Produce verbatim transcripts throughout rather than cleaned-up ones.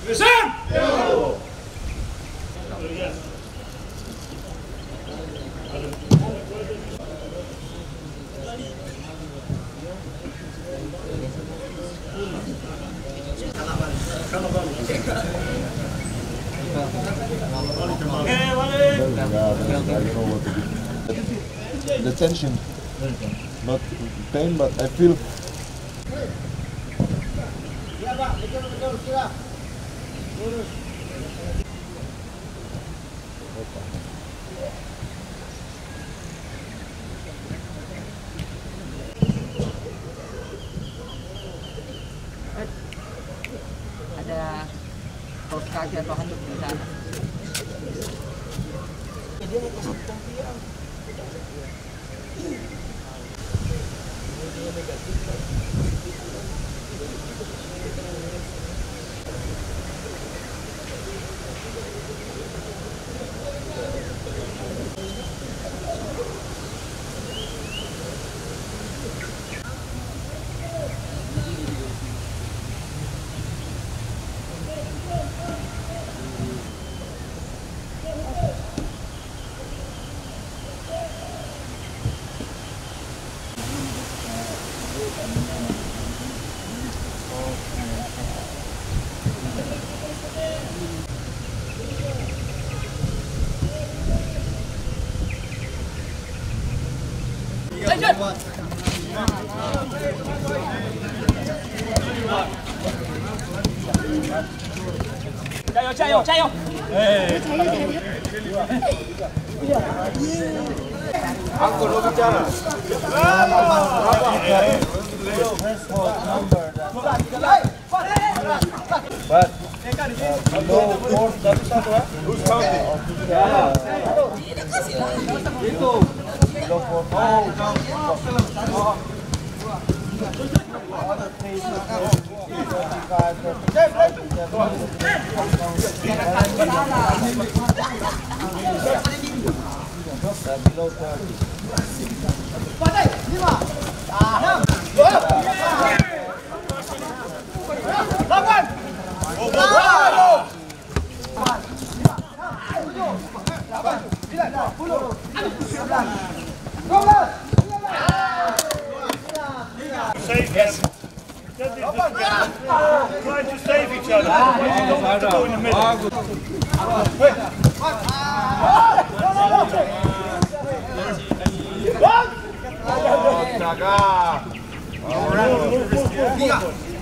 Listen! The tension, not pain, but I feel. Ada kaos kaki atau handuk di sana. Cayo, cayo, cayo. Angko, lo bicara. But, uh, below four, satu, satu, eh? Who's counting? Below four. Save him. Try to save each other. You don't have to go in the middle. Tiga,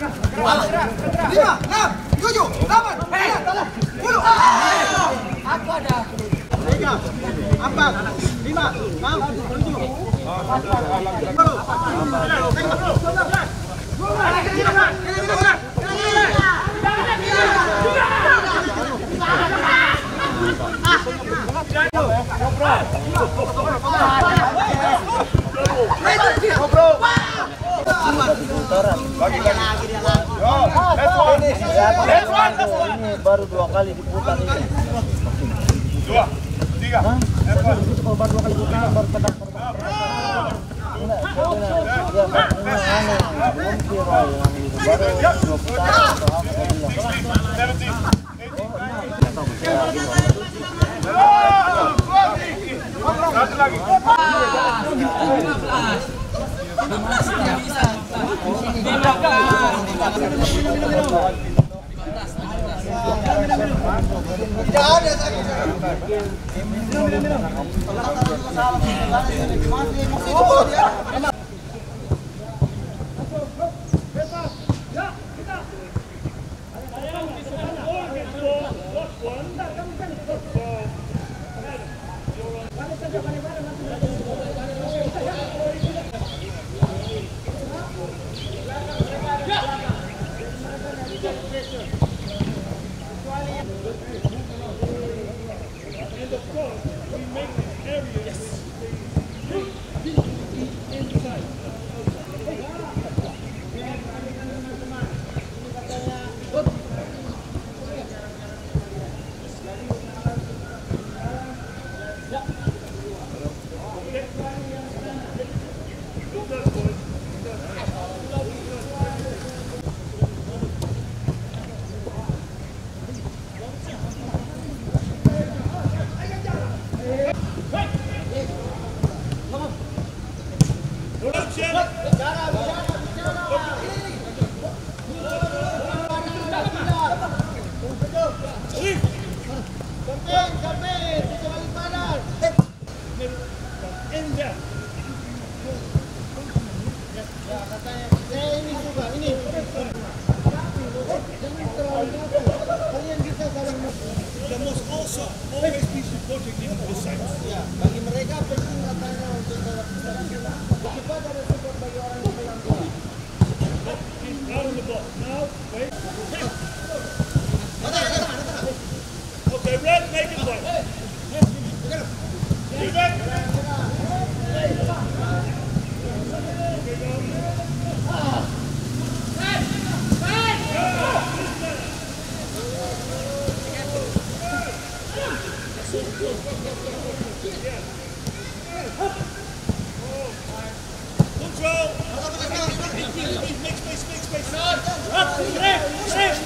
empat, lima, enam, tujuh, delapan, sembilan, sepuluh. Aku ada. Tiga, empat, lima, enam, tujuh. Ini baru dua kali diputar ini. Dua, tiga. Hah? Baru dua kali putar, baru tendang. Ini, ini, ya, ini aneh. Belum viral yang itu. Baru dua putaran atau apa, belum. Satu lagi. There must also always be supporting the other side. Ya, bagi mereka penting katanya untuk salah kita. Kita ada support bagi orang yang bilang. He's out of the box. Now, wait. Okay, Red, make it wait. Control. Make space, make space. Up, left, left.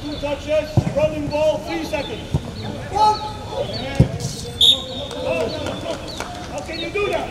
Two touches, rolling ball, three seconds. How can you do that?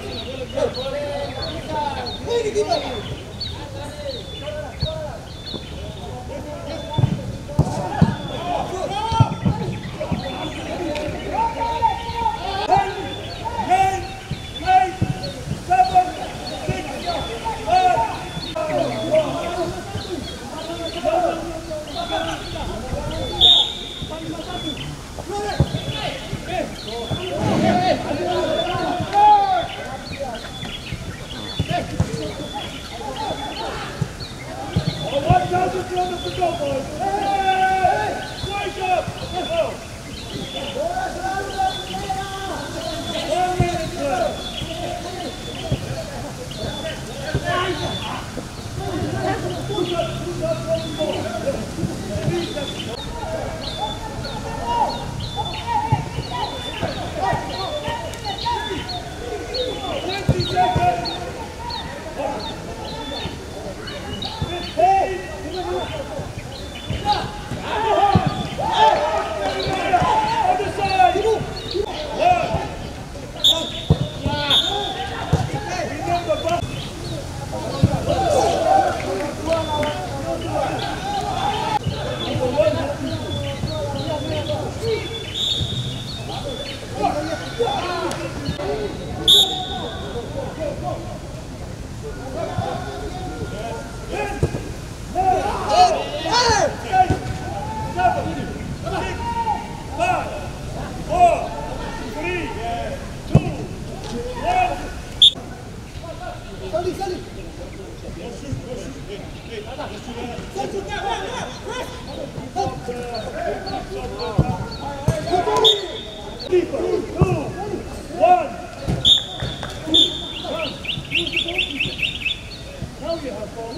Now you have ball.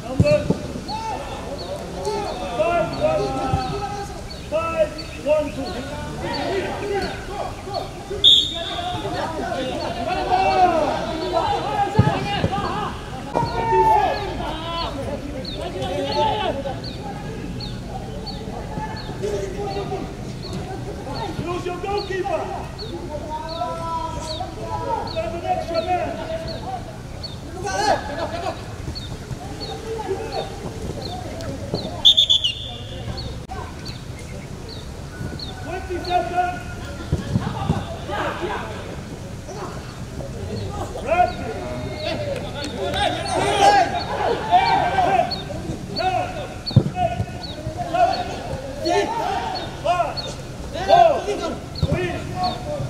Number five one two. Five one two. Your goalkeeper. There's an extra man. Twenty seconds. Practice. Nine, eight, seven, six, five, four, three,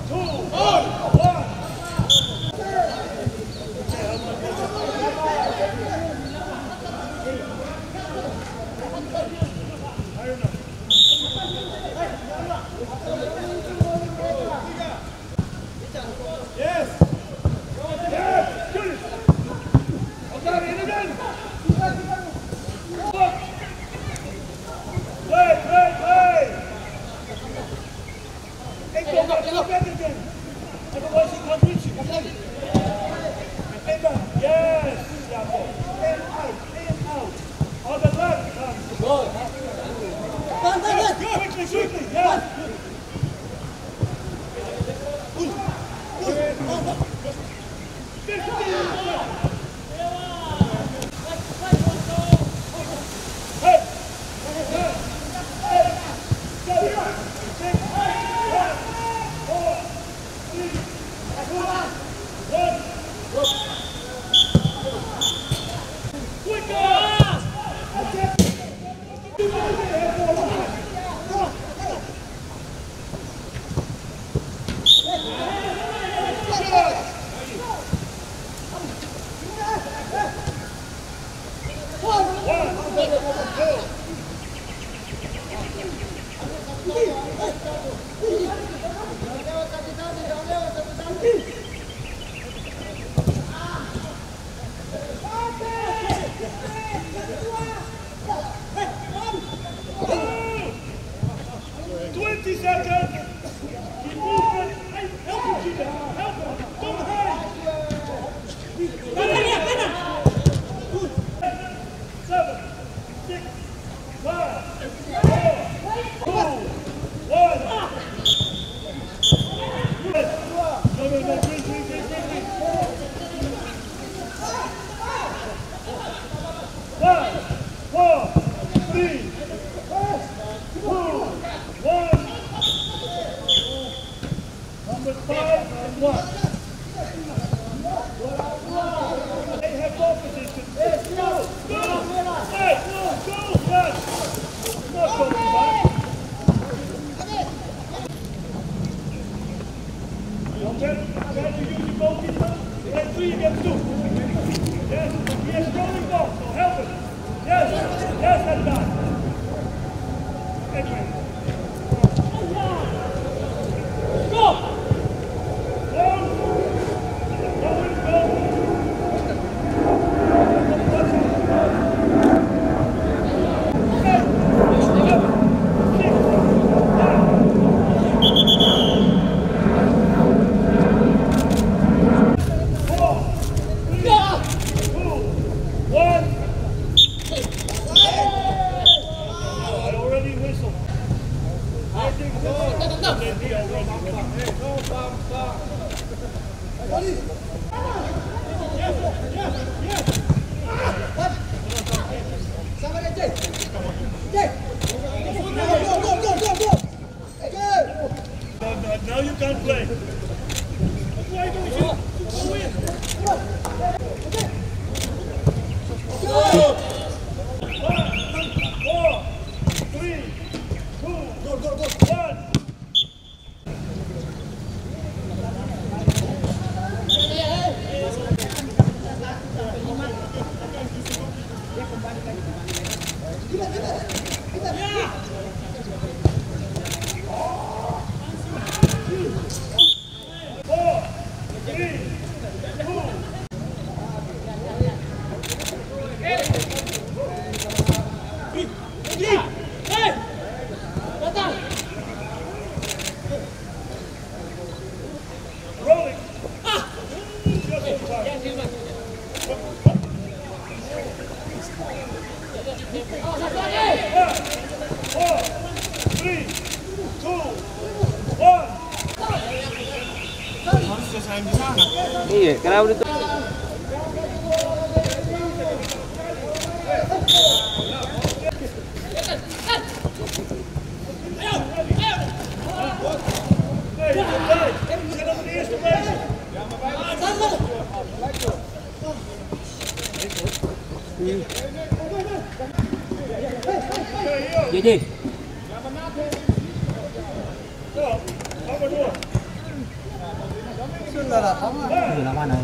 two, one. Yes. Yes. Shoot it. I've got it. Hit again. Look. Play, play, play. Hey, go back, go back again. Otherwise he comes with you. Hey, back. Yes. Yeah, go. Hey, out. Hey, out. On the left. Good. Quickly, quickly. Yes. Twenty seconds. Keep moving. Hey, help him, Chica. Help him. Don't hide. Seven, six, five, four, two, one. No, no, no, green, green, green, green, green. Five, four, three, two, one. Number five and one. They have ball position. Go, go, hey, go, run. Not going back. Okay? Can you use your goalkeeper? Play three against two. Yes, he has throwing ball, so help him. Yes, yes, that guy. Anyway. Go! Go! Go, go, go! Now you can play. That's why you go in. Four, three, two, one. Four, three, two. Iya, kenapa itu? Jadi. Sudah lah, sama. Sudah mana?